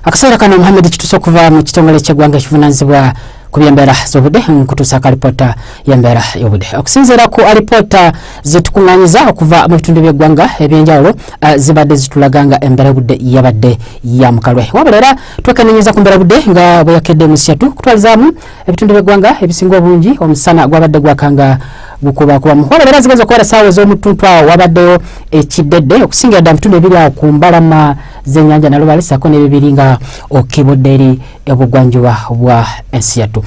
Akaseera kano Muhammed Kitusa okuva mu kitongole ky'eggwanga ekivunanyizibwa ku by'embeera z'obudde nkutuusa akalipoota y'embeera y'obudde. Okusinziira ku alipoota zetukuŋŋanyiza okuva mu bitundu by'eggwanga ebyenjawulo, zibadde zitulaga nga embeera y'obudde yabadde ya mukalwe. Wabula era twekennenyeza ku mbeera y'obudde nga bwe yakedde mu nsi yattu. Kutwalizaamu ebitundu by'eggwanga ebisinga obungi, omusana gwabadde gwaka nga gukubakubamu. Wabula era zigenza okubeera saawa ez'omutuntu, awo wabaddeyo ekiddedde okusingira ddala mu bitundu ebiri awo ku mbalama z'ennyanja Nalubaale, ssaako n'ebibiri nga okibudde eri ebugwanjuba bwa ensi yattu.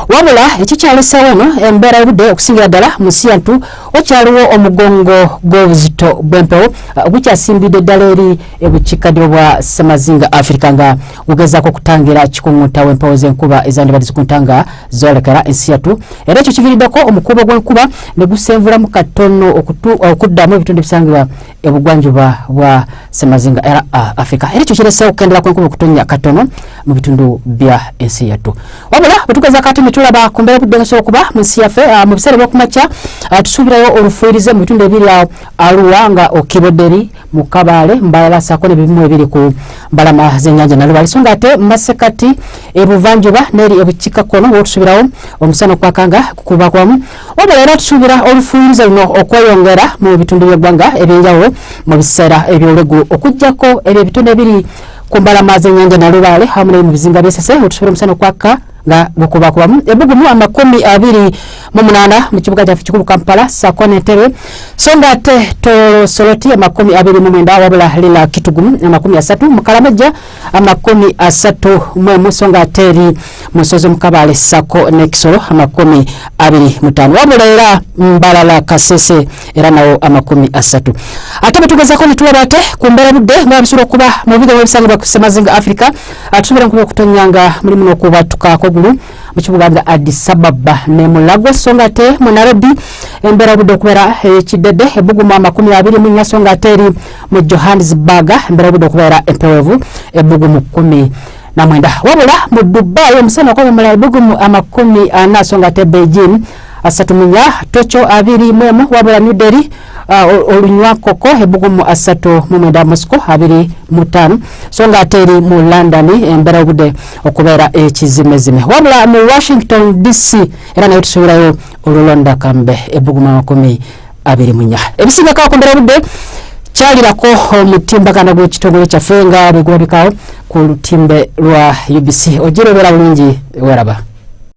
Wabula ekikyalesewo eno embeera y'obudde okusingira ddala mu nsi yattu, wakyaliwo omugongo gw'obuzito bw'empewo ogukyasimbidde ddala eri ebukiikaddyo bwa Ssemazinga Afirika, nga gugezaako okutangira kikuŋŋunta w'empewo z'enkuba ezandibadde zikunta nga zoolekera ensi yattu. Era ekyo kiviiriddeko omukuubo gw'enkuba ne gusenvulamu katono okuddamu ebitundu ebisangibwa ebugwanjuba bwa Ssemazinga era Afrika. Era ekyo kireseewo okukendera kw'enkuba okutonnya katono mu bitundu bya ensi yattu. Wabula bwe tugeza kati ne tulaba ku mbeera obudde nsobola okuba mu nsi yaffe, mu biseera ebyokumakya, tusuubirayo olufuirize mu bitundu ebiri awo Arua nga okibodde eri mu Kabaale, Mbalala, ssaako n'ebimu ebiri ku mbalama z'ennyanja Nalubaale. So nga ate mu masekati ebuvanjuba n'eri ebukiikakkono wotusuubirawo omusana okwaka nga gukubakubamu. Wabula era tusuubira olufuuyirize luno okweyongera mu bitundu by'eggwanga ebyenjawulo mu biseera eby'olweggulo, okuggyako ebyo ebitundu ebiri ku mbalama z'ennyanja Nalubaale awamu n'ebiri mu bizinga by'Essese otusuubira omusana okwaka nga gukubakubamu. Ebbugumu 28 mu kibuga kyaffe kikulu Kampala ssaako n'Entebe, so nga ate Tororo, Soroti 29, wabula Lira, Kitugumu 30, mu Kalamojja 31, so nga ate eri mu nsozi mu Kabaale ssaako n'Ekisolo 25, wabula era Mbalala, Kasese era nawo 30. Ate bwe tugezako ne tulaba ate ku mbeera budde nga bisobola okuba mu bigo ebisangibwa ku Ssemazinga Africa, tusobola nkuba okutonnya nga mulimu n'okubatukaako gulu mu kibuga nga Addis Ababa ne mu Lagos, so nga ate mu Nairobi embeera obudde okubeera ekiddedde, ebbugumu 24, so nga ate eri mu Johannesburg embeera obudde okubeera empeweevu, ebbugumu 19. Wabula mu Dubai omusana okwabamala, ebbugumu 40, so nga ate Beijing 34, Tokyo 21, wabula New Delhi olunywa koko, ebbugumu 39, Moscow 25, so nga ate eri mu London embeera obudde okubeera ekizimezime. Wabula mu Washington DC era nayo tusuubirayo olulonda kambe, ebbugumu 24. Ebisingako akumbeera obudde, kyalirako omutimbagano gw'ekitongole kyaffe nga bwe gulabikawo ku lutimbe lwa UBC. Ogira obeera bulungi, weraba.